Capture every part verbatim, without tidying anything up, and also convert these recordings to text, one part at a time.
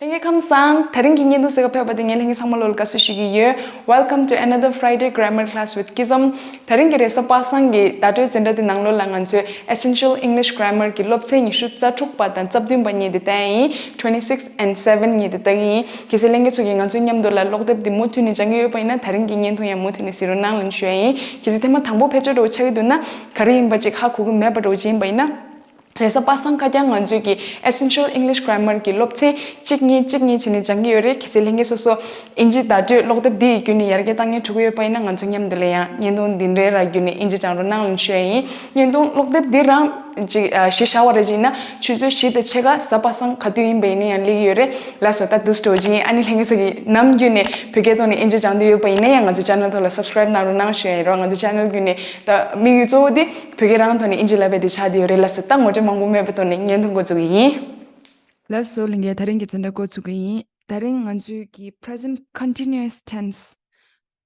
ལྷན་རྒྱས་ཁམས་བཟང་། དེ་རིང་གི་བརྙན་ཐུང་གཟིགས་ག་ཕེབས་པ་དེ་ངས་ལྷན་རྒྱས་ཚང་མ་ལོ་ལ་དགའ་བསུ་ཞུ་གི་ཡོད། Welcome to another Friday Grammar Class with Kizom. དེ་རིང་གི་རེས་གཟའ་པ་སངས་ཀྱི་བརྡ་སྤྲོད་འཛིན་གྲྭ་དེ་ནང་ལོ་ལ་ང་ཚོས་Essential English Grammar གི་སློབ་ཚན་ཉི་ཤུ་རྩ་དྲུག་པ་དང་རྩ་བདུན་པ་གཉིས་དེ་ལྟ་ཡིན། Twenty six and seven གཉིས་དེ་ལྟ་གི་ཡིན། གལ་སྲིད་ལྷན་རྒྱས་ཚོ་གིས་ང་ཚོའི་མཉམ་དུ་ལ་ཀློག་དེབ་དེ་མུ་མཐུད་ནས་སྦྱང་གི་ཡོད་པ་ཡིན་ན། དེ་རིང་གི་བརྙན་ཐུང་ཡང་མུ་མཐུད་ནས་གཟིགས་རོགས་གནང་ལབ་ཞུ་ཡ་ཡིན། གལ་སྲིད་ཐེངས་མ་དང་པོ་ཕལ་ཆེར་འདྲ་བོ་ཆགས་ཀྱི་འདུག་ན། ག་རེ་ཡིན་པ་ཅིག་ཧ་གོ་གི་མེད་པ་འདྲ་བོ་ཅིག་ཡིན་པ་ཡིན་ན། རེས་གཟའ་པ་སངས་ཁ་རྐྱང་ང་ཚོས་ཀྱི་Essential English Grammar གི་སློབ་ཚན་གཅིག་གཉིས་གཅིག་གཉིས་བྱས་ནས་སྦྱང་གི་ཡོད་རེད། གལ་སྲིད་ལྷན་རྒྱས་སོ་སོ་ཨིན་ཇི་བརྡ་སྤྲོད་ཀློག་དེབ་འདི་ཡི་བརྒྱུད་ནས་ཡར་རྒྱས་བཏང་མཁན་འགྲོ་གི་ཡོད་པ་ཡིན་ན། ང་ཚོ་མཉམ་དུ་ལ་ཡང་བརྙན་ཐུང་འདི་འདྲའི་ར་བརྒྱུད་ནས་ཨིན་ཇི་སྦྱང་རོགས་གནང་ལབ་ཞུ་ཡ་ཡིན། བརྙན་ཐུང་ཀློག་དེབ་འདི་རང་ཅིག་ཨ་གཞི་བཞག་པ་རེད་ཅིག་ཡིན་ན། ཆུ་ཚོད་བཞི་དང་ཕྱེད་ཀ་གཟའ་པ་སངས་ག་དུས་ཡིན་པ་ཡིན་ན་ཡང་སླེབས་ཀྱི་ཡོད་རེད། ལགས་སོ། ད་འདུག་སེ་འགྲོ་བཞིན། ཨ་ནི་ལྷན་རྒྱས་ཚོ་གིས་ནམ་རྒྱུན་ནས་བོད་སྐད་ཐོག་ནས་ཨིན་ཇི་སྦྱང་འདོད་ཡོད་པ་ཡིན་ན་ཡང་། ང་ཚོའི་ཆེ་ནལ་ཐོག་ལ་སབ་སི་ཀ་རེབ་གནང་རོགས་གནང་ཞུ་ཡ་ཡིན་རོགས། ང་ཚོའི་ཆེ་ནལ་བརྒྱུད་ནས་ད་དམིགས་ཡུལ་གཙོ་བོ་དེ་བོད་སྐད་རང་ཐོག་ནས་ཨིན་ཇི་བསླབ་པ་དེ་ཆགས་བསྡད་ཡོད་རེད། ལགས་སོ། ད་ངོ་སྤྲོད་མང་པོ་མེད་པའི་ཐོག་ནས་བརྙན་ཐུང་འགོ་འཛུགས་ཀྱི་ཡིན། ལགས་སོ། ལྷན་རྒྱས། དེ་རིང་གི་འཛིན་གྲྭ་འགོ་འཛུགས་ཀྱི་ཡིན། དེ་རིང་ང་ཚོའི་གི་Present Continuous Tense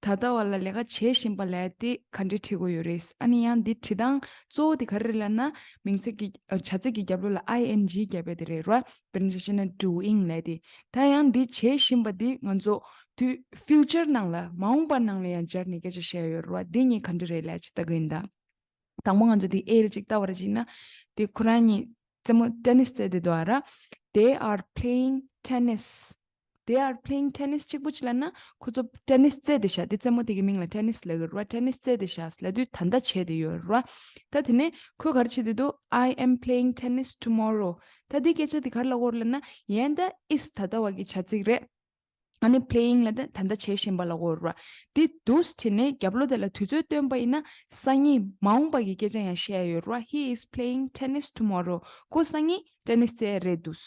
ད་ལྟ་བ་ལ་ལས་ཀ་བྱེད་བཞིན་པ་ལབ་ཡ་དེ་ག་འདྲས་བྲིས་དགོས་ཡོད་རེད། ཨ་ནི་ཡང་འདི་བྲིས་སྟངས་གཙོ་བོ་དེ་ག་རེ་རེད་ལབ་ན། མིང་ཚིག་གི་ཨ་བྱ་ཚིག་གི་རྒྱབ་ལོགས་ལ་ཨའི་ཨེན་ཇི་བརྒྱབ་པ་དེ་རེད་ར། དཔེར་ན་ཆ་བཞག་ན་doing ལབ་དེ། ད་ཡང་འདི་བྱེད་བཞིན་པ་འདི་ང་ཚོ་དུས་future ནང་ལ་མ་འོངས་པ་ནང་ལ་ཡང་སྦྱར་ནས་སྐད་ཆ་བཤད་ཡོད་ར། འདི་གཉིས་ག་འདྲ་རེད་ལབ་ཅིག་ལྟ་གི་ཡིན་ད། དང་པོ་ང་ཚོ་འདི་ཨེ་རེ་ཅིག་ལྟ་བ་རེ་བྱས་ན། དེ་ཁོ་རང་གཉིས་རྩེད་མོ་ཏེ་ནིས་རྩེད་བསྡད་འདུག་ཨ་ར། They are playing tennis. They are playing tennis གཅིག་པུ་ཅིག་ལབ་ན་ཁོ་ཚོ་ཏེ་ནིས་རྩེད་བསྡད་ཤག་དེ་རྩེད་མོ་དེ་གི་མིང་ལ་ཏེ་ནིས་ལབ་ཀྱི་རེད་བ། ཏེ་ནིས་རྩེད་བསྡད་ཤག་ལབ་དུས་ད་ལྟ་བྱས་བསྡད་ཡོད་རེད་བ། ད་དེ་ནས་ཁོས་ག་རེ་བྱེད་བསྡད་འདུག I am playing tennis tomorrow. ད་འདི་སྐད་ཆ་དེ་ག་རེ་ལབ་ཀྱི་ཡོད་རེད་ལབ་ན། ཡིན་ད་is ད་ལྟ་བ་གི་བྱ་ཚིག་རེད། ཨ་ནི་playing ལབ་དེ་ད་ལྟ་བྱེད་བཞིན་པ་ལབ་ཀྱི་ཡོད་རེད་བ། དེ་འདུག་སེ་བྱས་ནས་རྒྱབ་ལོགས་དེ་ལ་དུས་ཚོད་སྟོན་པ་ཡིན་ན། སང་ཉིན་མ་འོངས་པ་གི་སྐད་ཆ་ཡང་བཤད་ཡོད་རེད་བ། He is playing tennis tomorrow. ཁོ་སང་ཉིན་ཏེ་ནིས་རྩེད་རེད་འདུག་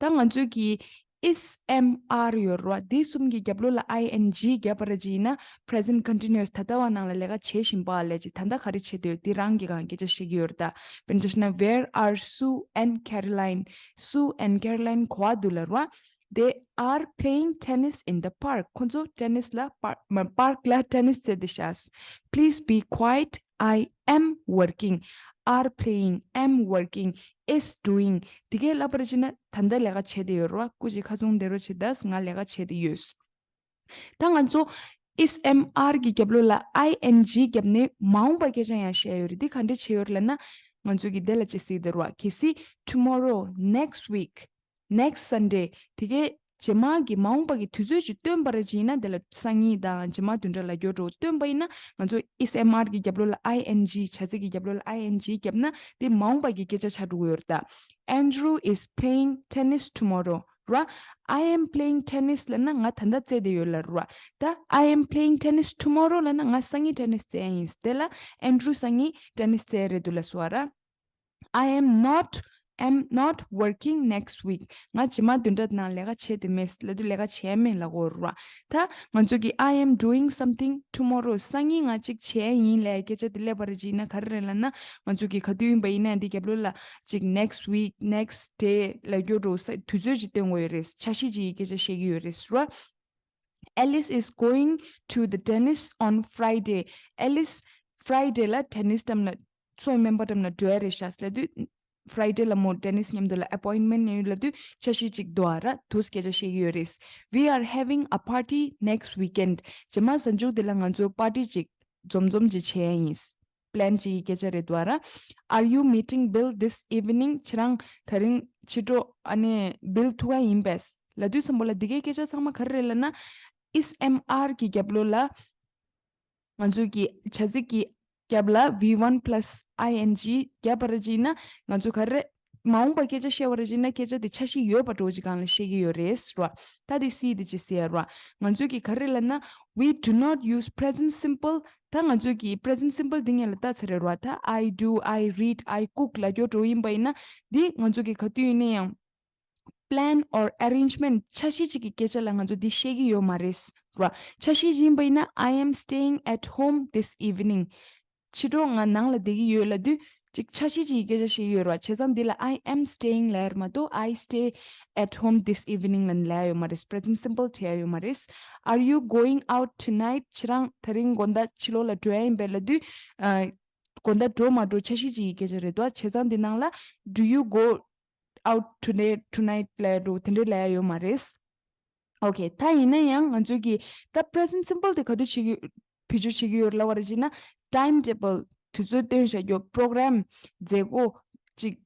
ད་ང་ཚོས་ཀྱི་is, am, are ཡོད་རེད་བ། འདི་གསུམ་གྱི་རྒྱབ་ལོགས་ལ་ཨའི་ཨེན་ཇི་བརྒྱབ་པ་རེད་ཅིག་ཡིན་ན། Present Continuous ད་ལྟ་བ་ནང་ལ་ལས་ཀ་བྱེད་བཞིན་པ་ལབ་ཅིག་ད་ལྟ་ག་རེ་བྱེད་འདོད་འདི་རང་གི་སྒང་སྐད་ཆ་བཤད་ཀྱི་ཡོད་རེད་ད། དཔེར་ན་ཆ་བཞག་ན། Where are Sue and Caroline? Sue and Caroline ག་པར་འདུག་ལབ་རེད་བ། They are playing tennis in the park. ཁོ་ཚོ་ཏེ་ནིས་ལ་པར་མ་པར་ཀ་ལ་ཏེ་ནིས་རྩེད་བསྡད་ཤག Please be quiet. I am working. Are playing, am working, is doing. དེ་གས་ལབ་པ་རེད་ཅིག་ཡིན་ན་ད་ལྟ་ལས་ཀ་བྱས་བསྡད་ཡོད་རེད་བ། སྐུ་མཁྱེན་ཁ་ཚོན་བསྡད་རོགས་བྱེད་ད། ང་ལས་ཀ་བྱས་བསྡད་ཡོད། ད་ང་ཚོ་is, am, are གི་རྒྱབ་ལོགས་ལ་ཨའི་ཨེན་ཇི་བརྒྱབ་ནས་མ་འོངས་པ་སྐད་ཆ་ཡང་བཤད་ཡོད་རེད། འདི་ག་འདྲས་བྱས་ཡོད་རེད་ལབ་ན། ང་ཚོ་གི་དེ་ལ་ཅིག་གཟིགས་བསྡད་རེད་བ། གལ་སྲིད་tomorrow, next week, next Sunday དེ་གས་རྗེས་མ་གི་མ་འོངས་པ་གི་དུས་ཚོད་ཅིག་སྟོན་པ་རེད་ཅིག་ཡིན་ན། དེ་ལ་སང་ཉིན་དང་རྗེས་མ་བདུན་ཕྲག་ལ་འགྱོ་འགྲོ་སྟོན་པ་ཡིན་ན། ང་ཚོ་is, am, are གི་རྒྱབ་ལོགས་ལ་ཨའི་ཨེན་ཇི། བྱ་ཚིག་གི་རྒྱབ་ལོགས་ལ་ཨའི་ཨེན་ཇི་བརྒྱབ་ན་དེ་མ་འོངས་པ་གི་སྐད་ཆ་ཆགས་འགྲོ་གི་ཡོད་རེད་ད། Andrew is playing tennis tomorrow. ར། I am playing tennis ལབ་ན་ང་ད་ལྟ་རྩེད་བསྡད་ཡོད་ལབ་ར། ད་I am playing tennis tomorrow ལབ་ན་ང་སང་ཉིན་ཏེ་ནིས་རྩེད་ཡ་ཡིན། དེ་ལ་Andrew སང་ཉིན་ཏེ་ནིས་རྩེད་ཡ་རེད་འདུག་ལབ་སོང་བ་ར། I am not, am not working next week. ང་རྗེས་མ་བདུན་ཕྲག་ནང་ལས་ཀ་བྱེད་དེ་མེད་ལབ་དུས་ལས་ཀ་བྱེད་མེད་ལབ་ཀྱི་ཡོད་རེད་བ། ད་ང་ཚོ་གི་I am doing something tomorrow. སང་ཉིན་ང་གཅིག་བྱེད་ཡ་ཡིན་ལབ་སྐད་ཆ་དེ་སླེབས་པ་རེད་ཅིག་ཡིན་ན་ག་རེ་རེད་ལབ་ན། ང་ཚོ་གི་ག་དུས་ཡིན་པ་ཡིན་ན་འདི་རྒྱབ་ལོགས་ལ་ཅིག་next week, next day ལབ་རྒྱུ་འགྲོ་ས་དུས་ཚོད་ཅིག་སྟོན་དགོས་ཡོད་རེད། འཆར་གཞི་ཅིག་གི་སྐད་ཆ་བཤད་ཀྱི་ཡོད་རེད་ཟེར་བ། Alice is going to the dentist on Friday. Alice Friday ལ་ཏེ་ནིས་འགྲམ་ལ་སོའི་སྨན་པ་འགྲམ་ལ་འགྲོ་ཡ་རེད་ཤག་ལབ་དུས། Friday ལ་མོ་ཏེ་ནིས་མཉམ་དུ་ལ་appointment ཡོད་ལབ་དུས་འཆར་གཞི་ཅིག་འདུག་ཨ་ར། དུས་སྐད་ཆ་བཤད་ཀྱི་ཡོད་རེད། We are having a party next weekend. རྗེས་མ་གཟའ་མཇུག་འདི་ལ་ང་ཚོ་པར་ཊི་ཅིག་འཛོམས་འཛོམས་ཅིག་བྱེད་ཡ་ཡིན། པི་ལེན་ཅིག་གི་སྐད་ཆ་རེད་འདུག་ཨ་ར། Are you meeting Bill this evening? ཁྱེད་རང་དེ་རིང་ཕྱི་དྲོ་ཨ་ནི་Bill ཐུག་ག་ཡིན་པས་ལབ་དུས་ཙམ་པ་ལ་འདི་གའི་སྐད་ཆ་ཚང་མ་ག་རེ་རེད་ལབ་ན། Is, am, are གི་རྒྱབ་ལོགས་ལ། ང་ཚོ་གི་བྱ་ཚིག་གི་རྒྱབ་ལ་V one plus I N G བརྒྱབ་པ་རེད་ཅིག་ཡིན་ན། ང་ཚོ་ག་རེ། མ་འོངས་པ་སྐད་ཆ་བཤད་པ་རེད་ཅིག་ཡིན་ན་སྐད་ཆ་དེ་འཆར་གཞི་ཡོད་པ་འདྲ་བོ་ཅིག་སྒང་ལ་བཤད་ཀྱི་ཡོད་རེད་ཟེར་བ། ད་དེ་སི་དེ་ཅིག་ཟེར་ཡ་རེད་བ། ང་ཚོ་གི་ག་རེ་ལབ་ན། We do not use present simple. ད་ང་ཚོ་གི་present simple འདི་ངས་ལ་ལྟ་ཚར་རེད་བ། ད་I do, I read, I cook ལབ་རྒྱུ་འདྲ་བོ་ཡིན་པ་ཡིན་ན། འདི་ང་ཚོ་གི་ག་དུས་ཡིན་ན་ཡང་། Plan or arrangement འཆར་གཞི་གཅིག་གི་སྐད་ཆ་ལ་ང་ཚོ་འདི་བཤད་ཀྱི་ཡོད་མ་རེད་ར། འཆར་གཞི་ཡིན་པ་ཡིན་ན། I am staying at home this evening. ཕྱི་དྲོ་ང་ནང་ལ་བསྡད་ཀྱི་ཡོད་ལབ་དུས་ཅིག་འཆར་གཞི་གཅིག་གི་སྐད་ཆ་བཤད་ཀྱི་ཡོད་ར། བྱས་ཙང་འདི་ལ་I am staying ལབ་ཡ་མ་གཏོགས་I stay at home this evening ལབ་ནས་ལབ་ཡ་ཡོད་མ་རེད། Present simple བྲིས་ཡ་ཡོད་མ་རེད། Are you going out tonight? ཁྱེད་རང་དེ་རིང་དགོང་དག་ཕྱི་ལོགས་ལ་འགྲོ་ཡ་ཡིན་པས་ལབ་དུས། ཨ། དགོང་དག་འགྲོ་མ་འགྲོ་འཆར་གཞི་གཅིག་གི་སྐད་ཆ་རེད་དོ། བྱས་ཙང་འདི་ནང་ལ་Do you go out today, tonight ལབ་འགྲོ་དེ་འདྲ་ལབ་ཡ་ཡོད་མ་རེད། Okay, ད་ཡིན་ན་ཡང་ང་ཚོས་ཀྱི་ད་present simple དེ་ག་དུས་བྱེད་ཀྱི་བེད་སྤྱོད་བྱེད་ཀྱི་ཡོད་ལབ་པ་རེད་ཅེ་ན། time table དུས་ཚོད་སྟོན་བྱ་རྒྱུ། program མཛད་སྒོ་ཅིག་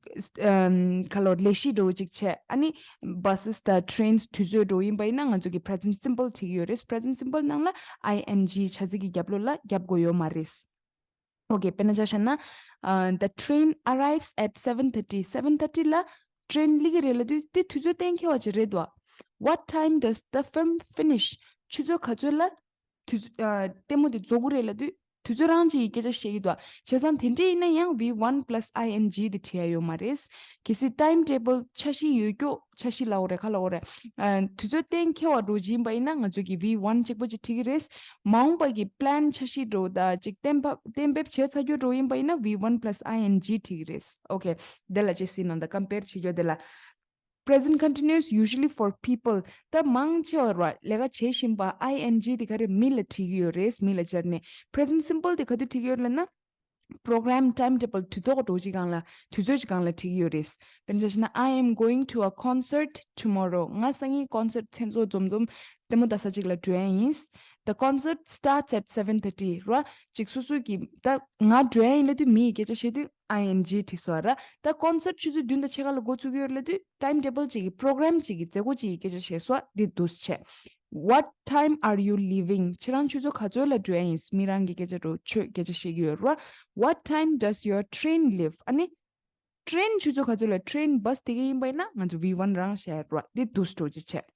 ཨམ། ག་ལོ་ལས་གཞི་འགྲོ་ཅིག་བྱས། ཨ་ནི་buses དང་trains དུས་ཚོད་འགྲོ་ཡིན་པ་ཡིན་ན་ང་ཚོ་གི་present simple བྱེད་ཀྱི་ཡོད་རེད། present simple ནང་ལ་ing བྱ་ཚིག་གི་རྒྱབ་ལོགས་ལ་རྒྱབ་དགོས་ཡོད་མ་རེད། Okay, དཔེར་ན་ཆ་བཞག་ན། Uh, the train arrives at seven thirty. Seven thirty ལ་train སླེབས་ཀྱི་རེད་ལབ་དུས་དེ་དུས་ཚོད་གཏན་འཁེལ་བ་ཅིག་རེད་དོ། What time does the film finish? ཆུ་ཚོད་ག་ཚོད་ལ་དུས་ཚོད་ཨ། ལྟད་མོ་དེ་རྫོགས་ཀྱི་རེད་ལབ་དུས་དུས་ཚོད་རང་གཅིག་གི་སྐད་ཆ་བཤད་ཀྱི་འདུག་བྱས་ཙང་དེ་འདྲ་ཡིན་ན་ཡང་V one plus ing དེ་བྲིས་ཡ་ཡོད་མ་རེད། གལ་སྲིད་time table འཆར་གཞི་ཡོད་རྒྱུ། འཆར་གཞི་ལབ་དགོས་རེད། ག་ལབ་དགོས་རེད། ཨ། དུས་ཚོད་གཏན་འཁེལ་བ་འདྲ་ཅིག་ཡིན་པ་ཡིན་ན་ང་ཚོ་གི་V one གཅིག་པོ་ཅིག་བྲིས་ཀྱི་རེད། མ་འོངས་པ་གི་plan འཆར་གཞི་འདྲ་དང་ཅིག་གཏན་ཕབ་གཏན་འབེབས་བྱས་ཚར་རྒྱུ་འདྲ་ཡིན་པ་ཡིན་ན་V one plus ing བྲིས་ཀྱི་རེད། Okay, དེ་ལ་ཅིག་སྲིད་ནང་དང་compare བྱེད་རྒྱུ་དེ་ལ། Present continuous usually for people. ད་མང་ཆེ་བ་ར་ལས་ཀ་བྱེད་བཞིན་པ་ing དེ་ག་རེ་མི་ལ་བྲིས་ཀྱི་ཡོད་རེད། མི་ལ་སྦྱར་ནས། Present simple དེ་ག་དུས་བྲིས་ཀྱི་ཡོད་ལབ་ན། program time table དུས་ཐོག་འདྲ་ཅིག་སྒང་ལ་དུས་ཚོད་ཅིག་སྒང་ལ་བྲིས་ཀྱི་ཡོད་རེད། དཔེར་ན་ཆ་བཞག་ན། I am going to a concert tomorrow. ང་སང་ཉིན་concert མཚན་ཚོགས་འཛོམས་འཛོམས་ལྟད་མོ་ལྟ་ས་ཅིག་ལ་འགྲོ་ཡ་ཡིན། The concert starts at seven thirty ར། ཅིག་སོ་སོ་གི་ད་ང་འགྲོ་ཡ་ཡིན་ལབ་དུས་མི་ཡི་སྐད་ཆ་བཤད་དུས་ing བྲིས་སོང་ར། ད་concert ཆུ་ཚོད་བདུན་དང་ཕྱེད་ཀ་ལ་འགོ་ཚུགས་ཀྱི་ཡོད་ལབ་དུས་time table ཅིག་གི་program ཅིག་གི་མཛད་སྒོ་ཅིག་གི་སྐད་ཆ་བཤད་སོང་། འདི་འདུག་སེ་བྱས། What time are you leaving? ཁྱེད་རང་ཆུ་ཚོད་ག་ཚོད་ལ་འགྲོ་ཡ་ཡིན། མི་རང་གི་སྐད་ཆ་འགྲོ་ཆོས་སྐད་ཆ་བཤད་ཀྱི་ཡོད་ར། What time does your train leave? ཨ་ནི་train ཆུ་ཚོད་ག་ཚོད་ལ། train bus དེ་ག་ཡིན་པ་ཡིན་ན་ང་ཚོ་V one རང་བཤད་ར། འདི་འདུག་སེ་འགྲོ་ཅིག་བྱས།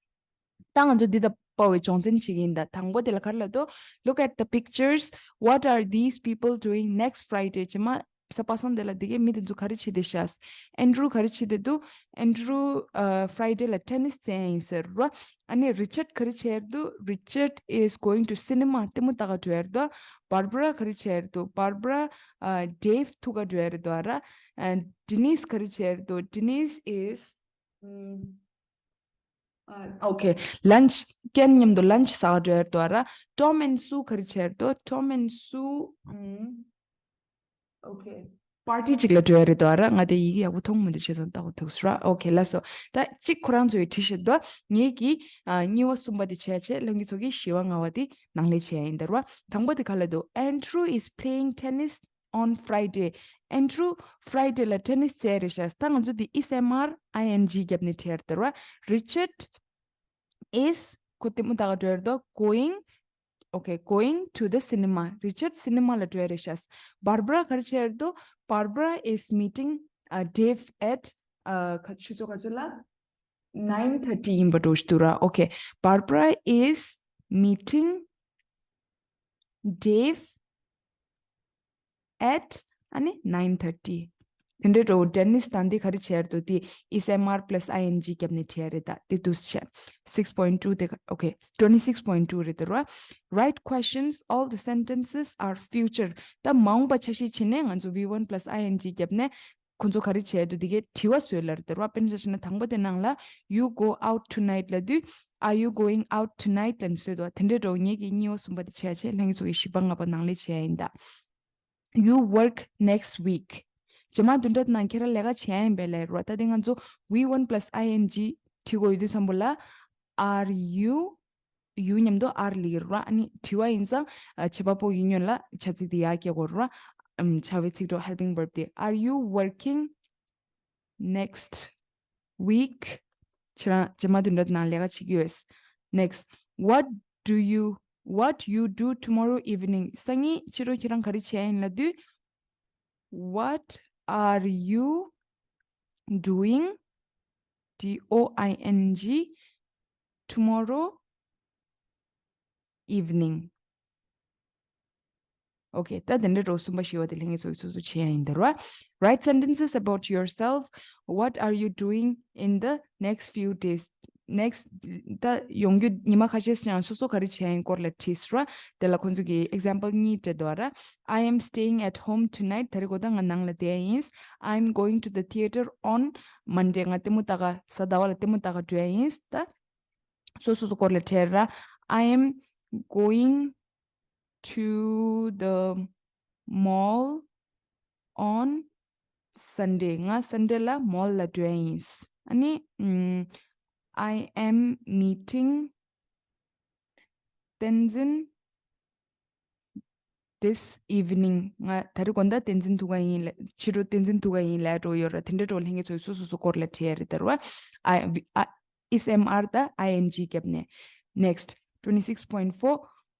ད་ང་ཚོ་འདི་ལྟ་བུ་བའི་སྦྱོང་ཚན་བྱེད་ཀྱི་ཡིན། ད་དང་པོ་དེ་ལ་ག་རེ་ལབ་འདུག Look at the pictures. What are these people doing next Friday? རྗེས་མ་ས་པ་སངས་དེ་ལ་འདི་གའི་མི་དེ་ཚོ་ག་རེ་བྱེད་བསྡད་ཤག Andrew ག་རེ་བྱེད་བསྡད་འདུག Andrew ཨ། Friday ལ་tennis རྩེ་ཡ་ཡིན་ཟེར་ར། ཨ་ནི་Richard ག་རེ་བྱེད་འདུག Richard is going to cinema. ལྟད་མོ་ལྟ་ག་འགྲོ་ཡ་འདུག Barbara ག་རེ་བྱེད་འདུག Barbara ཨ། Dave ཐུག་ག་འགྲོ་ཡ་འདུག་ར། And Denise ག་རེ་བྱེད་འདུག Denise is ཨ། Okay, lunch ཀན་མཉམ་དུ་lunch ཟ་ག་འགྲོ་ཡ་འདུག་ར། Tom and Sue ག་རེ་བྱེད་འདུག Tom and Sue ཨ། Okay, party ཅིག་ལ་འགྲོ་ཡ་རེད་འདུག་ར། ང་དེ་ཡི་གེ་ཡག་པོ་མཐོང་མི་འདུག་བྱས་ཙང་ལྟ་དགོས་ཐུག་སོང་ར། Okay, ལགས་སོ། ད་གཅིག་ཁོ་རང་ཚོ་ཡིས་བྲིས་བཞག་འདུག་ངེད་ཀྱིས་ཨ། གཉིས་པ་གསུམ་པ་དེ་བྱས་བྱས་ལྷན་རྒྱས་ཚོ་གིས་བཞི་པ་ལྔ་པ་དེ་ནང་ལེན་བྱེད་ཡ་ཡིན་ད་ར། དང་པོ་དེ་ག་ལབ་འདུག Andrew is playing tennis on Friday. Andrew Friday ལ་tennis རྩེ་རེད་ཤག་ད་ང་ཚོ་འདི་is M R I N G བརྒྱབ་ནས་བྲིས་ཡ་རེད་ད་ར། Richard is ཁོ་ལྟད་མོ་ལྟ་ག་འགྲོ་ཡ་རེད་འདུག going, okay, going to the cinema. Richard cinema ལ་འགྲོ་ཡ་རེད་ཤག Barbara ག་རེ་བྱེད་ཡ་རེད་འདུག Barbara is meeting ཨ། Dave at ཨ། ག- ཆུ་ཚོད་ག་ཚོད་ལ། nine thirty ཡིན་པ་འགྲོ་ཞིག་འདུག་ར། Okay, Barbara is meeting Dave at ཨ་ནི་nine thirty དེ་འདྲའི་འགྲོ། Dennis དང་འདི་ག་རེ་བྱས་འདུག་དེ་is M R plus I N G བརྒྱབ་ནས་བྲིས་ཡ་རེད། ད་དེ་འདུག་སེ་བྱས། six point two དེ་ག- okay, twenty six point two རེད་ད་ར། Write questions. All the sentences are future. ད་མ་འོངས་པ་འཆར་གཞི་བྱས་ནས་ང་ཚོ V one plus I N G བརྒྱབ་ནས་ཁོ་ཚོ་ག་རེ་བྱས་འདུག་དེ་གའི་དྲི་བ་བཟོས་ལབ་རེད་ད་ར། དཔེར་ན་ཆ་བཞག་ན་དང་པོ་དེ་ནང་ལ་you go out tonight ལབ་དུས། Are you going out tonight ལབ་ནས་བཟོས་འདུག་དེ་འདྲའི་འགྲོ། ངེད་ཀྱིས་གཉིས་པ་གསུམ་པ་དེ་བྱས་བྱས་ལྷན་རྒྱས་ཚོ་གིས་བཞི་པ་ལྔ་པ་ནང་ལེན་བྱས་ཡ་ཡིན་ད། You work next week. རྗེས་མ་བདུན་ཕྲག་ནང་ཁྱེད་རང་ལས་ཀ་བྱེད་ཡ་ཡིན་པས་ལབ་ར། ད་དེ་ང་ཚོ་V one plus I N G བྲིས་དགོས་ཡོད་དུས་ཙམ་པ་ལ། Are you you མཉམ་དུ་are ལབ་ཀྱི་ར། ཨ་ནི་དྲི་བ་ཡིན་ཙང་ཨ། བྱེད་པ་པོ་ཡིན་ཡོད་ལ་བྱ་ཚིག་དེ་ཡར་སྐྱེལ་དགོས་ར། ཨམ། བྱ་བའི་ཚིག་གྲོགས་helping verb དེ། Are you working next week? ཁྱེད་རང་རྗེས་མ་བདུན་ཕྲག་ནང་ལས་ཀ་བྱེད་ཀྱི་ཡོད། Next, what do you what you do tomorrow evening? སང་ཉིན་ཕྱི་དྲོ་ཁྱེད་རང་ག་རེ་བྱེད་ཡ་ཡིན་ལབ་དུས། What are you doing? D O I N G tomorrow evening. Okay, ད་དེ་འདྲ་འགྲོ། གསུམ་པ་བཞི་པ་དེ་ལྷན་རྒྱས་ཚོ་གིས་སོ་སོ་བྱེད་ཡ་ཡིན་ད་ར། Write sentences about yourself. What are you doing in the next few days? Next ད་ཡོང་རྒྱུ་ཉི་མ་ཁ་ཤས་སུ་ཡང་སོ་སོ་ག་རེ་བྱེད་ཡ་ཡིན་སྐོར་ལ་བྲིས་ར། དེ་ལ་ཁོང་ཚོ་གིས་example གཉིས་སྤྲད་འདུག་ར། I am staying at home tonight. ད་རེས་དགོང་དག་ང་ནང་ལ་བསྡད་ཡ་ཡིན། I am going to the theatre on Monday. ང་ལྟད་མོ་ལྟ་ག་གཟའ་ཟླ་བ་ལ་ལྟད་མོ་ལྟ་ག་འགྲོ་ཡ་ཡིན། ད་སོ་སོ་སོ་སྐོར་ལ་བྲིས་ར། I am going to the mall on Sunday. ང་Sunday ལ་mall ལ་འགྲོ་ཡ་ཡིན། ཨ་ནི་ཨམ། I am meeting Tenzin this evening. ང་ད་རེས་དགོང་དག་བསྟན་འཛིན་ཐུག་ག་ཡིན་ལ། ཕྱི་དྲོ་བསྟན་འཛིན་ཐུག་ག་ཡིན་ལབ་འགྲོ་ཡོད་ར། དེ་འདྲ་འགྲོ་ལྷན་རྒྱས་ཚོས་སོ་སོ་སོ་སྐོར་ལ་བྲིས་ཡ་རེད་ད་ར་བ། I- I- is am are དང་ing བརྒྱབ་ནས། Next, twenty six point four,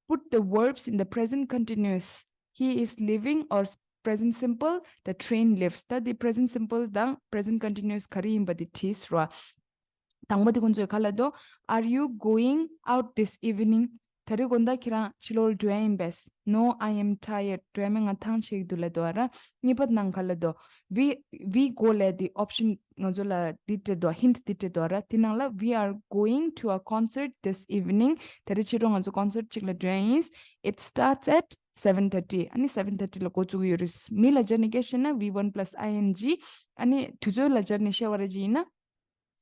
put the verbs in the present continuous. He is leaving or present simple, the train leaves. ད་འདི་present simple དང་present continuous ག་རེ་ཡིན་པ་དེ་བྲིས་ར། དང་པོ་དེ་ཁོང་ཚོས་ག་ལབ་འདུག Are you going out this evening? ད་རེས་དགོང་དག་ཁྱེད་རང་ཕྱི་ལོགས་འགྲོ་ཡ་ཡིན་པས། No, I am tired. འགྲོ་ཡ་མེད། ང་ཐང་ཆད་ཀྱི་འདུག་ལབ་འདུག་ར། གཉིས་པ་ནང་ག་ལབ་འདུག We- we go ལབ་དེ་option ང་ཚོ་ལ་འདི་སྤྲད་འདུག hint འདི་སྤྲད་འདུག་ར། དེ་ནང་ལ་we are going to a concert this evening. ད་རེས་ཕྱི་དྲོ་ང་ཚོ་concert གཅིག་ལ་འགྲོ་ཡ་ཡིན། It starts at seven thirty. ཨ་ནི་seven thirty ལ་འགོ་བཙུགས་ཀྱི་ཡོད་རེད། མི་ལ་སྦྱར་ནས་སྐད་བཤད་ན་we one plus ing. ཨ་ནི་དུས་ཚོད་ལ་སྦྱར་ནས་བཤད་པ་ར་ཅིག་ཡིན་ན།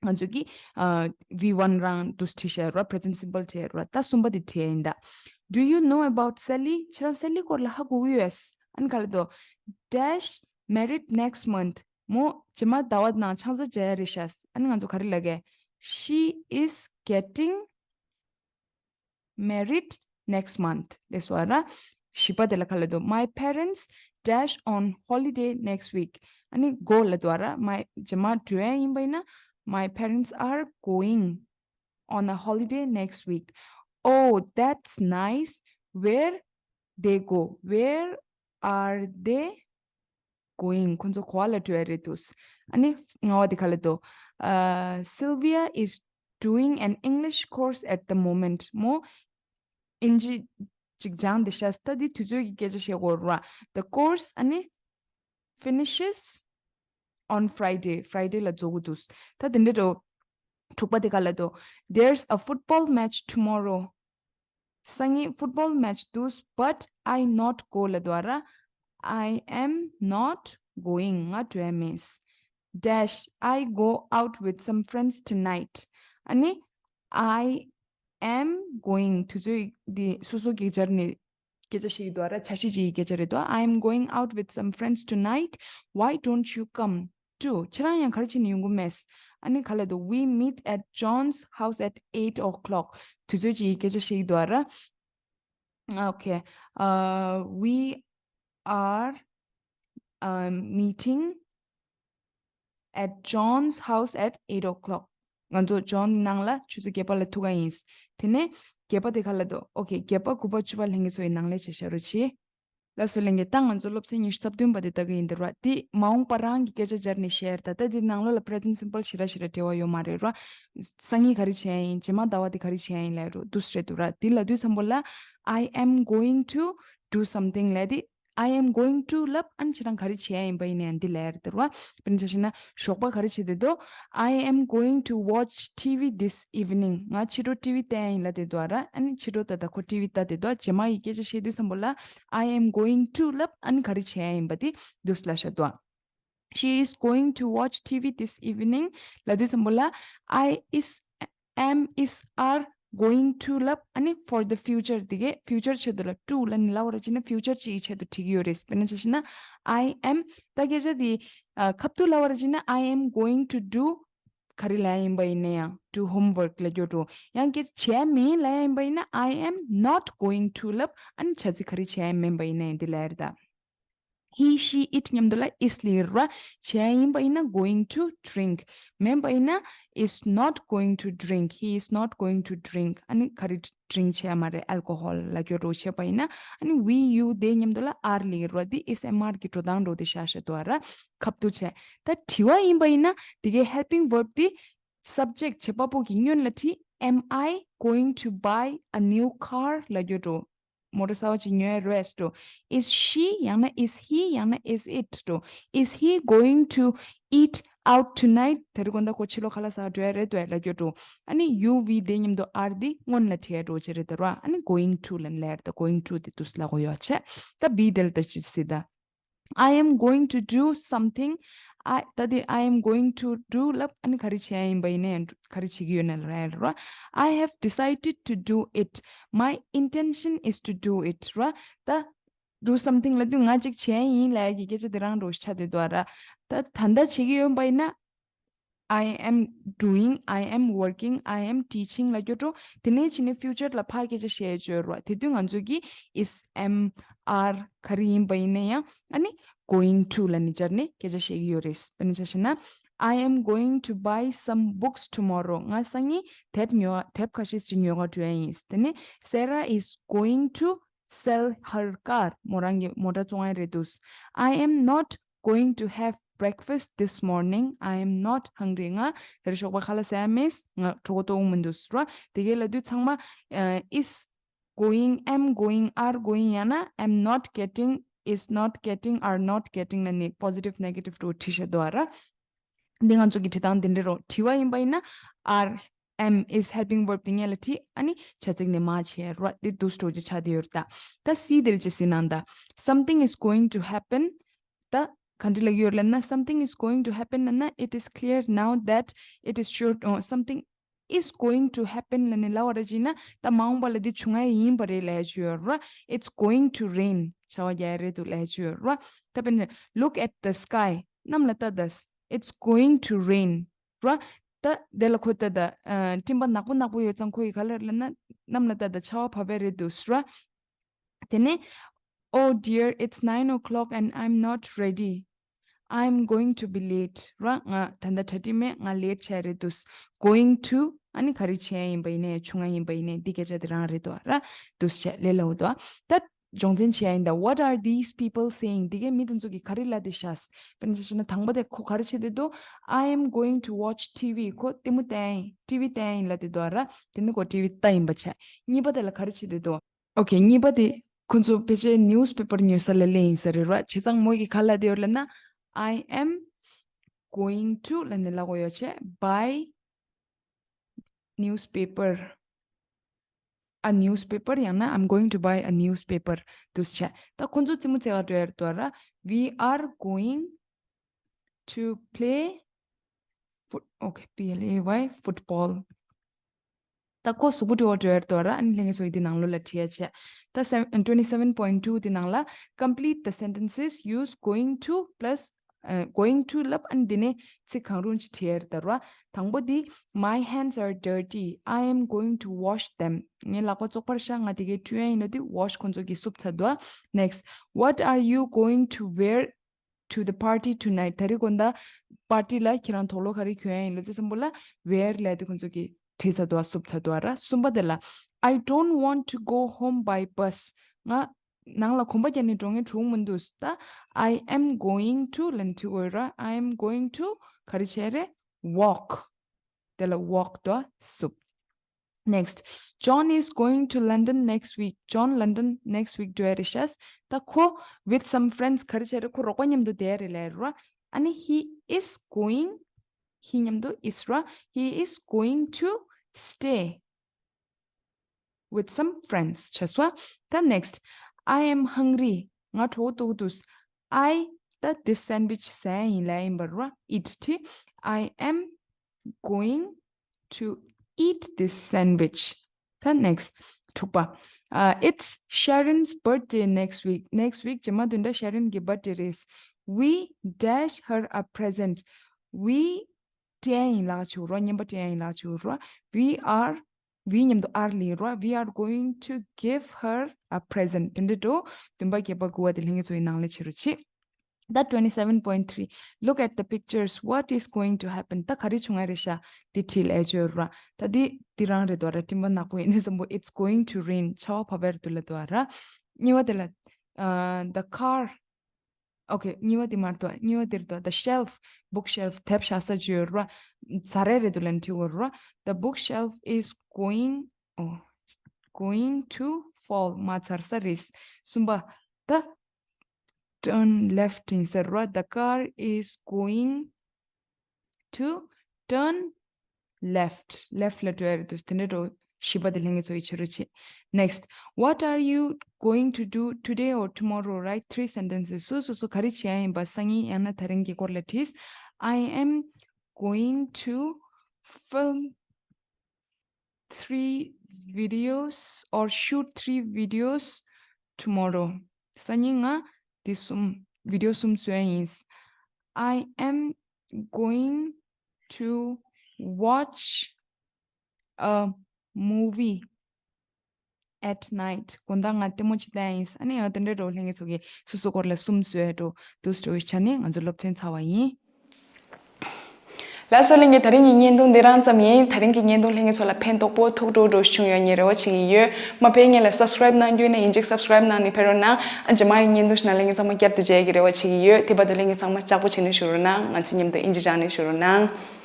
ང་ཚོ་གི་ཨ། we one རང་དུ་བྲིས་བཞག་ར། present simple བྲིས་ར། ད་གསུམ་པ་དེ་བྲིས་ཡིན་ད། Do you know about Sally? ཁྱེད་རང་སེ་ལི་སྐོར་ལ་ཧ་གོ་གི་ཡོད། ཨ་ནི་ག་ལབ་འདུག dash married next month. མོ་རྗེས་མ་ཟླ་བ་ནང་ཆང་ས་བརྒྱབ་ཡ་རེད་ཤག་ཨ་ནི་ང་ཚོ་ག་རེ་ལབ་གས། She is getting married next month. ལགས་སོ་ར། བཞི་པ་དེ་ལ་ག་ལབ་འདུག My parents dash on holiday next week. ཨ་ནི་go ལབ་འདུག་ར། my རྗེས་མ་འགྲོ་ཡ་ཡིན་པ་ཡིན་ན། My parents are going on a holiday next week. Oh, that's nice. Where they go? Where are they going? ཁོང་ཚོ་ག་པར་ལ་འགྲོ་ཡ་རེད་འདུག་ཨ་ནི་ལྔ་པ་དེ་ག་ལབ་འདུག Uh, Sylvia is doing an English course at the moment. མོ་ཨིན་ཇི་ཅིག་སྦྱངས་བསྡད་ཤག་ད་འདི་དུས་ཚོད་ཀྱི་སྐད་ཆ་བཤད་དགོས་རེད་བ། The course ཨ་ནི་finishes on Friday. Friday ལ་རྫོགས་ཀྱི་འདུག་ད་དེ་འདྲ་འགྲོ། དྲུག་པ་དེ་ག་ལབ་འདུག There's a football match tomorrow. སང་ཉིན་football match འདུག but I not go ལབ་འདུག་ར། I am not going. ང་འགྲོ་ཡ་མེད། Dash, I go out with some friends tonight. ཨ་ནི་I am going དུས་ཚོད་འདི་སོ་སོ་གིས་སྦྱར་ནས་སྐད་ཆ་བཤད་ཀྱི་འདུག་ར། བྱ་བྱེད་ཀྱི་སྐད་ཆ་རེད་འདུག I am going out with some friends tonight. Why don't you come too? ཁྱེད་རང་ཡང་ག་རེ་བྱས་ནས་ཡོང་གི་མེད། ཨ་ནི་ག་ལབ་འདུག We meet at John's house at eight o'clock. དུས་ཚོད་ཀྱི་སྐད་ཆ་བཤད་ཀྱི་འདུག་ར། Okay. Uh, we are um, meeting at John's house at eight o'clock. ང་ཚོ་John ནང་ལ་ཆུ་ཚོད་བརྒྱད་པ་ལ་ཐུག་ག་ཡིན། དེ་ནས་བརྒྱད་པ་དེ་ག་ལབ་འདུག Okay, བརྒྱད་པ་དགུ་པ་བཅུ་པ་ལྷན་རྒྱས་ཚོ་ཡི་ནང་ལས་བྱེད་བྱ་རོགས་བྱེད། ལགས་སོ་ལྷན་རྒྱས། ད་ང་ཚོ་སློབ་ཚན་ཉི་ཤུ་རྩ་བདུན་པ་དེ་ལྟ་གི་ཡིན་འདིར་བ། དེ་མ་འོངས་པ་རང་གི་སྐད་ཆ་སྦྱར་ནས་བཤད་ད། ད་དེ་ནང་ལོགས་ལ་present simple ཞེ་དྲག་ཞེ་དྲག་འབྲེལ་བ་ཡོད་མ་རེད་ར། སང་ཉིན་ག་རེ་བྱས་ཡིན། རྗེས་མ་ཟླ་བ་དེ་ག་རེ་བྱས་ཡིན་ལབ་རོ་འདུག་སེ་རེད་འདུག་ར། དེ་ལབ་དུས་ཙམ་པོ་ལ་I am going to do something ལབ་དེ། I am going to ལབ་ཨ་ནི་ཁྱེད་རང་ག་རེ་བྱས་ཡིན་པ་ཡིན་ནའི་འདི་ལབ་ཡ་རེད་འདིར་བ། དཔེར་ན་ཆ་བཞག་ན་ཞོགས་པ་ག་རེ་བྱས་བསྡད་འདུག I am going to watch T V this evening. ང་ཕྱི་དྲོ་ཊི་ཝི་བལྟ་ཡ་ཡིན་ལབ་བསྡད་འདུག་ར། ཨ་ནི་ཕྱི་དྲོ་ད་ལྟ་ཁོ་ཊི་ཝི་ལྟ་བསྡད་འདུག་རྗེས་མ་ཡི་སྐད་ཆ་བཤད་དུས་ཙམ་པོ་ལ་I am going to ལབ་ཨ་ནི་ག་རེ་བྱས་ཡ་ཡིན་པ་དེ་འདུག་སེ་ལབ་བཞག་འདུག She is going to watch T V this evening ལབ་དུས་ཙམ་པོ་ལ་I is am is are going to ལབ་ཨ་ནི་for the future དེ་གའི་future ཆེད་དུ་ལ་to ལབ་ནི་ལབ་པ་ར་ཅིག་ན་future ཅིག་གི་ཆེད་དུ་བྲིས་ཀྱི་ཡོད་རེད། དཔེར་ན་ཆ་བཞག་ན་I am ད་སྐད་ཆ་དེ་ཁ་ཐུག་ལབ་པ་ར་ཅིག་ན་I am going to do ག་རེ་ལབ་ཡ་ཡིན་པ་ཡིན་ན་ཡང་do homework ལབ་རྒྱུ་འགྲོ། ཡང་སྐད་ཆ་བྱས་མིན་ལབ་ཡ་ཡིན་པ་ཡིན་ན་I am not going to ལབ་ཨ་ནི་བྱ་ཚིག་ག་རེ་བྱས་ཡ་མིན་པ་ཡིན་ན་ཡང་འདི་ལབ་ཡ་རེད་ད། He, she, it མཉམ་དུ་ལ་is ལབ་ཡོད་རེད་བ། བྱས་ཡིན་པ་ཡིན་ན་going to drink. མིན་པ་ཡིན་ན་is not going to drink. He is not going to drink. ཨ་ནི་ག་རེ་drink བྱས་ཡ་མ་རེད། alcohol ལབ་རྒྱུ་འགྲོ་བྱས་པ་ཡིན་ན། ཨ་ནི་we, you, they མཉམ་དུ་ལ་are ལབ་ཡོད་རེད་བ། འདི་is am are གི་འགྲོ་སྟངས་འགྲོ་དེ་བཞག་བཞག་འདུག་བ་ར། ཁ་ཐུག་བྱས། ད་དྲི་བ་ཡིན་པ་ཡིན་ན་དེ་གའི་helping verb དེ་subject བྱེད་པ་པོ་གི་སྔོན་ལ་བྲིས། Am I going to buy a new car ལབ་རྒྱུ་འགྲོ། མོ་ཊ་གསར་པ་ཅིག་ཉོ་ཡ་རེད་འགྲོ། Is she ཡང་ན་is he ཡང་ན་is it འགྲོ། Is he going to eat out tonight? དེ་རིང་དགོང་དག་ཁོ་ཕྱི་ལོགས་ཁ་ལག་ཟ་འགྲོ་ཡ་རེད་འདུག་ལབ་རྒྱུ་འགྲོ། ཨ་ནི་you, we, they མཉམ་དུ་are འདི་སྔོན་ལ་བྲིས་ཡ་འགྲོ་ཅི་རེད་ད་ར། ཨ་ནི་going to ལབ་ལབ་ཡ་རེད་ད། going to དེ་དུས་ལ་གོ་ཡོད་བྱས། ད་be དེ་ལ་ད་ཅི་སྲིད་ད། I am going to do something. I ད་དེ་I am going to do ལབ་ཨ་ནི་ག་རེ་བྱས་ཡིན་པ་ཡིན་ནའི་ག་རེ་བྱེད་ཀྱི་ཡོད་ན་ལབ་ཡ་རེད་ར། I have decided to do it. My intention is to do it ར། ད་do something ལབ་དུས་ང་ཅིག་བྱས་ཡིན་ལབ་ཡ་གི་སྐད་ཆ་དེ་རང་འགྲོ་ཆགས་བསྡད་འདུག་ར། ད་ད་ལྟ་བྱེད་ཀྱི་ཡོད་པ་ཡིན་ན། I am doing, I am working, I am teaching ལབ་རྒྱུ་འགྲོ། དེ་ནས་ཕྱིན་ནས་future ལ་ཕར་སྐད་ཆ་བཤད་ཡ་ཅིག་ཡོད་རེད་བ། དེ་དུས་ང་ཚོ་གིས་is, am, are ག་རེ་ཡིན་པ་ཡིན་ན་ཡང་ཨ་ནི་going to ལབ་ནས་སྦྱར་ནས་སྐད་ཆ་བཤད་ཀྱི་ཡོད་རེད། དཔེར་ན་ཆ་བཞག་ན། I am going to buy some books tomorrow. ང་སང་ཉིན་དེབ་ཉོ་དེབ་ཁ་ཤས་ཅིག་ཉོ་ག་འགྲོ་ཡ་ཡིན། དེ་ནས་Sarah is going to sell her car. མོ་རང་གི་མོ་ཊ་བཙོང་ཡ་རེད་འདུག I am not going to have breakfast this morning. I am not hungry. ང་དེ་རིང་ཞོགས་པ་ཁ་ལག་ཟ་ཡ་མེད། ང་གྲོད་ཁོག་ལྟོགས་མི་འདུག་ར། དེ་གའི་ལབ་དུས་ཚང་མ་is going, am going, are going ཡང་ན་am not getting, is not getting, are not getting ལབ་ནས་positive negative འདྲ་བོ་བྲིས་བཞག་འདུག་ཨ་ར། འདི་ང་ཚོ་གི་བྲིས་སྟངས་འདི་འདྲ་རོ། བྲིས་པ་ཡིན་པ་ཡིན་ན་are, am, is helping verb དེ་སྔོན་ལ་བྲིས། ཨ་ནི་བྱ་ཚིག་ནས་མར་བྱས་རོ། འདི་འདུག་སེ་འདྲ་བོ་ཅིག་ཆགས་བསྡད་ཡོད་རེད་ད། ད་C དེར་ཅིག་གཟིགས་གནང་ད། Something is going to happen. ད་ག་འདྲ་ལབ་ཀྱི་ཡོད་ལབ་ན། Something is going to happen ལབ་ན། It is clear now that it is sure, oh, something is going to happen ལབ་ནས་ལབ་པ་ར་ཅིག་ན། ད་མ་འོངས་པ་ལ་འདི་བྱུང་ཡ་ཡིན་པ་རེད་ལབ་ཡ་ཅིག་ཡོད་ར། It's going to rain. ཆར་པ་རྒྱག་ཡ་རེད་འདུག་ལབ་ཡ་ཅིག་ཡོད་ར། ད་དཔེར་ན། Look at the sky. གནམ་ལ་ལྟ་ད། It's going to rain ར། ད་དེ་ལ་ཁོ་ལྟ་ད། ཨ། སྤྲིན་པ་ནག་པོ་ནག་པོ་ཡོད་ཙང་ཁོ་ཡིས་ག་རེ་ལབ་ན། གནམ་ལ་ལྟ་ད་ཆར་པ་བབས་པ་རེད་འདུག་ར། དེ་ནས། Oh dear, it's nine o'clock and I'm not ready. I'm going to be late. ར། ང་ད་ལྟ་གྲ་སྒྲིག་མེད། ང་late ཆགས་རེད་འདུག Going to ཨ་ནི་ག་རེ་བྱས་ཡིན་པ་ཡིན་ནའི་བྱུང་ཡ་ཡིན་པ་ཡིན་ནའི་འདི་སྐད་ཆ་དེ་རང་རེད་འདུག་ར། འདུག་བྱས་ལས་སླ་བོ་འདུག་ད་སྦྱོང་ཚན་བྱས་ཡིན་ད། What are these people saying? འདི་གའི་མི་དེ་ཚོ་གིས་ག་རེ་ལབ་བསྡད་ཤག་དཔེར་ན་ཆ་བཞག་ན་དང་པོ་དེ་ཁོ་ག་རེ་བྱེད་བསྡད་འདུག I am going to watch T V. ཁོ་ལྟད་མོ་བལྟ་ཡིན། ཊི་ཝི་བལྟ་ཡིན་ལབ་བསྡད་འདུག་ར། དེ་ནི་ཁོ་ཊི་ཝི་ལྟ་ཡིན་པ་བྱས། གཉིས་པ་དེ་ལ་ག་རེ་བྱེད་བསྡད་འདུག Okay, གཉིས་པ་དེ་ཁོ་ཚོ་ཕལ་ཆེར་newspaper ཉོ་ས་ལ་སླེབས་ཡིན་ས་རེད་ར། བྱས་ཙང་མོ་གིས་ག་ལབ་བསྡད་ཡོད་ལབ་ན། I am going to ལབ་ནས་ལབ་དགོས་ཡོད་བྱས། Buy newspaper, a newspaper ཡང་ན་I'm going to buy a newspaper འདུག་བྱས། ད་ཁོ་ཚོ་རྩེད་མོ་རྩེ་ག་འགྲོ་ཡ་རེད་འདུག་ར། We are going to play foot, okay, P L A Y, football. ད་ཁོ་གཟུགས་པོ་འགྲོ་བ་འགྲོ་ཡ་རེད་འདུག་ར། ཨ་ནི་ལྷན་རྒྱས་ཚོ་གིས་འདི་ནང་ལོགས་ལ་བྲིས་ཡ་བྱས། ད་seven, twenty seven point two དེ་ནང་ལ། Complete the sentences, use going to plus, uh, going to ལབ། ཨ་ནི་འདི་ནས་ཚིག་གང་རུང་ཅིག་བྲིས་ཡ་རེད་ད་ར། དང་པོ་འདི། My hands are dirty. I am going to wash them. ངའི་ལག་པ་བཙོག་པ་རེད་ཤག་ང་དེ་གའི་བཀྲུ་ཡ་ཡིན་ལབ་དུས་wash ཁོ་ཚོ་གིས་བསུབས་ཚར་འདུག Next, what are you going to wear to the party tonight? ད་རེས་དགོང་དག་པར་ཊི་ལ་ཁྱེད་རང་དུག་ལོག་ག་རེ་གྱོན་ཡ་ཡིན་ལབ་དུས་ཙམ་པོ་ལ་wear ལབ་དུས་ཁོ་ཚོ་གིས་བྲིས་ཚར་འདུག་བསུབས་ཚར་འདུག་ར། གསུམ་པ་དེ་ལ། I don't want to go home by bus. ང་ནང་ལ་གོམ་པ་བརྒྱབ་ནས་འགྲོ་མཁན་བྱུང་མི་འདུག་ད་I am going to ལབ་ནས་བྲིས་དགོས་ར། I am going to ག་རེ་བྱས་རེད། Walk. དེ་ལ་walk དུ་བསུབ། Next, John is going to London next week. John London next week འགྲོ་ཡ་རེད་ཤག་ད་ཁོ་with some friends ག་རེ་བྱས་རེད། ཁོ་རོགས་པ་མཉམ་དུ་བསྡད་ཡ་རེད་ལབ་ར། ཨ་ནི་he is going, he མཉམ་དུ་is ར། He is going to stay with some friends བྱས་སོང་། ད་next, I am hungry. ང་གྲོད་ཁོག་ལྟོགས་འདུག I ད་this sandwich ཟ་ཡ་ཡིན་ལབ་ཡིན་པ་ར། Eat དེ། I am going to eat this sandwich. ད་next དྲུག་པ། Uh, it's Sharon's birthday next week. Next week རྗེས་མ་བདུན་ཕྲག་Sharon གི་birthday རེད། We dash her a present. We སྤྲད་ཡ་ཡིན་ལབ་ཆོག་ར། རྔན་པ་སྤྲད་ཡ་ཡིན་ལབ་ཆོག་ར། We are, we མཉམ་དུ་are ལབ་ཡིན་ར། We are going to give her a present. དེ་འདྲ་འགྲོ། བདུན་པ་བརྒྱད་པ་དགུ་པ་དེ་ལྷན་རྒྱས་ཚོ་ཡི་ནང་ལ་བྱེད་རོགས་བྱེད། ད་twenty seven point three, look at the pictures. What is going to happen? ད་ག་རེ་བྱུང་ཡ་རེད་ཤག་འདི་བྲིས་ལབ་ཡ་ཅིག་ཡོད་ར། ད་འདི་འདི་རང་རེད་འདུག་ར། སྤྲིན་པ་ནག་པོ་ཡིན་ནས་བསམ་པོ། It's going to rain. ཆར་པ་བབས་པ་རེད་འདུག་ལབ་འདུག་ར། གཉིས་པ་དེ་ལ། Uh, the car, okay, གཉིས་པ་དེ་མ་རེད་འདུག་གཉིས་པ་དེ་རེད་འདུག The shelf, bookshelf དེབ་བཞག་ས་ཅིག་ཡོད་ར། ཛ་ར་རེད་འདུག་ལབ་ནས་བྲིས་དགོས་ར། The bookshelf is going, oh, going to fall. མར་ཛར་ས་རེད། གསུམ་པ། ད་turn left ཡིན་ས་ར། The car is going to turn left. Left ལ་འགྲོ་ཡ་རེད་འདུག་དེ་འདྲ་འགྲོ། བཞི་པ་དེ་ལྷན་རྒྱས་ཚོ་ཡིས་བྱེད་རོགས་བྱེད། Next, what are you going to do today or tomorrow? Write three sentences. སོ་སོ་སོ་ག་རེ་བྱེད་ཡ་ཡིན་པ་སང་ཉིན་ཡང་ན་དེ་རིང་གི་སྐོར་ལ་བྲིས། I am going to film three videos or shoot three videos tomorrow. སང་ཉིན་ང་འདི་གསུམ་video གསུམ་བཟོ་ཡ་ཡིན། I am going to watch a movie at night. དགོང་དག་ང་ལྟད་མོ་ཅིག་ལྟ་ཡིན། ཨ་ནི་ཡང་དེ་འདྲའི་འགྲོ་ལྷན་རྒྱས་ཚོ་གིས་སོ་སོ་སྐོར་ལ་གསུམ་བཟོས་འགྲོ་འདུག་ཟེར་བའི་ཆ་ནས་ང་ཚོ་སློབ་ཚན་ཚར་བ་ཡིན། ལགས་སོ་ལྷན་རྒྱས། ད་རིང་གི་བརྙན་ཐུང་འདི་རང་ཙམ་ཡིན། ད་རིང་གི་བརྙན་ཐུང་ལྷན་རྒྱས་ཚོ་ལ་ཕན་ཐོགས་པོ་ཐུགས་སྤྲོ་སྤྲོ་བྱུང་ཡོད་ངས་རེ་བ་བྱེད་ཀྱི་ཡོད། མ་ཕེབས་སྔོན་ལ་སབ་སི་ཀ་རའིབ་གནང་རྒྱུ་ཡིན་ན་ཡིན་གཅིག་སབ་སི་ཀ་རའིབ་གནང་ནས་ཕེབས་རོགས་གནང་། ཨ་རྗེས་མ་ཡི་བརྙན་ཐུང་ཞིག་ནང་ལྷན་རྒྱས་ཚང་མ་བསྐྱར་དུ་མཇལ་གྱི་རེ་བ་བྱེད་ཀྱི་ཡོད། དེ་བར་དུ་ལྷན་རྒྱས་ཚང་མ་ལྕགས་པོ་བྱེད་ནས་བཞུགས་རོགས་གནང་། ང་ཚོ་མཉམ་དུ་ཨིན་ཇི་སྦྱངས་ནས་བཞུགས་རོགས་གནང་།